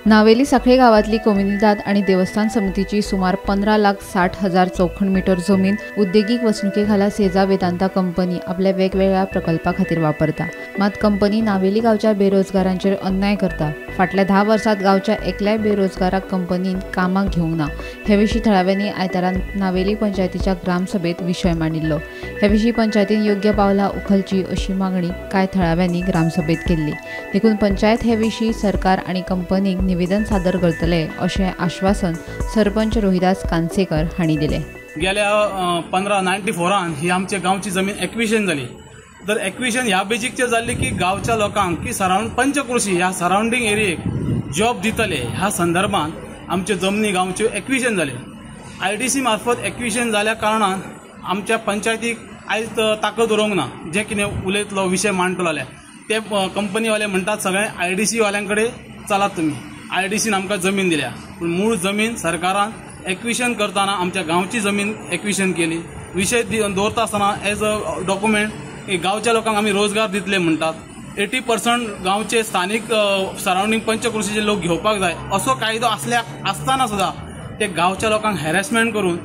नावेली साखळे गावातली कोमुनिदाद आणि देवस्थान समितीची सुमार 15,60,000 चौखण मीटर जमीन उद्देगीक वसणुके खाला सेजा वेदांता कंपनी आपल्या वेगवेगळ्या प्रकल्पा खातीर वापरता. मात कंपनी नावेली गांवच्या बेरोजगारांचेर अन्याय करता. फाटल्या 10 वर्सात गांवच्या एकल्याय बेरोजगाराक कंपनीन कामाक घेवंक ना. हे विशीं थळाव्यांनी आयतारा नावेली पंचायतीच्या ग्रामसभेत विशय मांडिल्लो. हे विशीं पंचायतीन योग्य पावलां उखलची अशी मागणी कांय थळाव्यांनी ग्रामसभेत केल्ली. देखून पंचायत हे विशीं सरकार आनी कंपनीक निवेदन सादर करतले अशें आश्वासन सरपंच रोहिदास कानसेकर हांणी दिलें. गेल्या 1594 ही आमच्या गांवची जमीन एक्विशन जाली. तर एक्विशन ह्या बेजीकचेर जाल्ली की गांवच्या लोकांक की सरावंड पंचकृशी ह्या सरावंडींग एरियेक जॉब दितले ह्या संदर्भात आमच्यो जमनी गांवच्यो एक्विशन जाल्यो. IDC मार्फत एक्विशन जाल्या कारणान आमच्या पंचायतीक आयज ताकद उरोंक ना. जे कितें उलयतलो विशय मांडटलो जाल्यार ते कंपनीवाले म्हणटात सगळे IDC वाल्यां कडेन चलात तुमी, IDCन आमकां जमीन दिल्या. पूण मूळ जमीन सरकारान एक्विशन करतना आमच्या गांवची जमीन एक्विशन केली. विशय दवरता आसतना एज अ डॉक्युमेंट गांवच्या लोकांक आमी रोजगार दितले म्हणटात. 80% गांवचे स्थानीक सरावंडींग पंचकृशीचे लोक घेवपाक जाय असो कायदो आसतना सुद्दां ते गांवच्या लोकांक हॅरेसमेंट करून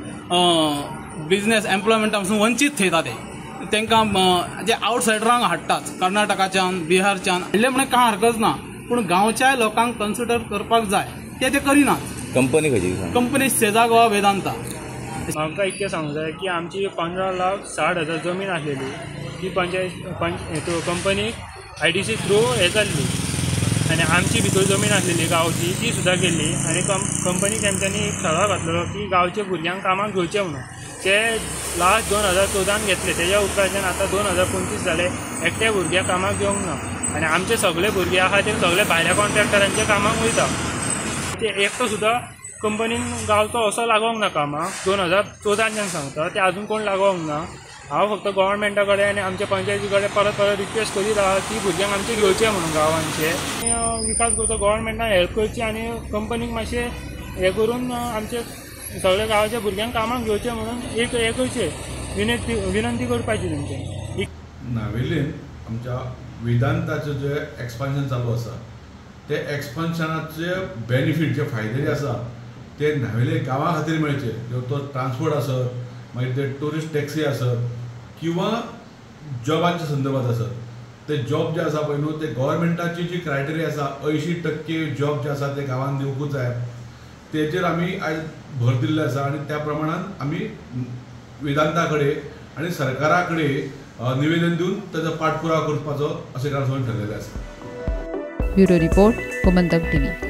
बिजनेस एम्प्लॉयमेंटा पासून वंचीत थेयता. ते तांकां जे आवटसायडरांक हाडटात कर्नाटकाच्यान बिहारच्यान हाडले म्हणून कांय हरकत ना, पूण गांवच्या लोकांक कन्सिडर करपाक जाय ते ते करिनात. कंपनी खंयची? कंपनी सेजा गोवा वेदांता. म्हाका इतकें सांगूंक जाय की आमची 15,60,000 जमीन आसलेली ती पंचायत कंपनीक IDC through हें जाल्ली आनी आमची भितर जमीन आसलेली गांवची ती सुद्दां गेल्ली. आनी कंपनीक तेमच्यांनी एक ठराव घातलेलो की गांवच्या भुरग्यांक कामाक घेवचें म्हणून. ते लास्ट 2014 घेतले. तेज्या उपरांतच्यान आतां 2025 जाले, एकट्या भुरग्याक कामाक घेवंक ना. आनी आमचे सगळे भुरगे आहा ते सगळे भायल्या कॉन्ट्रॅक्टरांच्या कामाक वयता. ते एकटो सुद्दां कंपनीन गांवचो असो लागोंक ना कामाक. 2014च्यान सांगता ते आजून कोण लागोंक ना. हांव फक्त गव्हर्मेंटा कडेन आनी आमच्या पंचायती कडेन परत परत रिक्वेस्ट करीत आहा की भुरग्यांक आमचे घेवचे म्हणून गांवांचे विकास करचो, गव्हर्मेंटान हेल्प करची आनी कंपनीक मातशें हें करून आमचे सगळे गांवाच्या भुरग्यांक कामाक घेवचे म्हणून एक हें करचें, विनंती करपाची तेंचे. नावेलीन आमच्या वेदांताचें जें एक्सपान्शन चालू आसा ते एक्सपान्शनाचे बेनिफीट जे फायदे जे आसा ते नावेले गांवा खातीर मेळचे. तो ट्रान्सपोर्ट आसत, मागीर ते ट्युरिस्ट टॅक्सी आसत किंवा जॉबांच्या संदर्भात आसत, ते जॉब जे आसा पळय न्हू ते गव्हर्मेंटाची जी क्रायटेरिया आसा 80% जॉब जे आसा ते गांवांत दिवंकूच जाय, तेजेर आमी आयज भर दिल्ले आसा. आनी त्या प्रमाणान आमी वेदांता कडेन आनी सरकारा कडेन निवेदन दिवन ताजो पाठपुरावा करपाचो अशें ग्रामसभेन ठरलेलें आसा. Bureau report, Gomantak TV.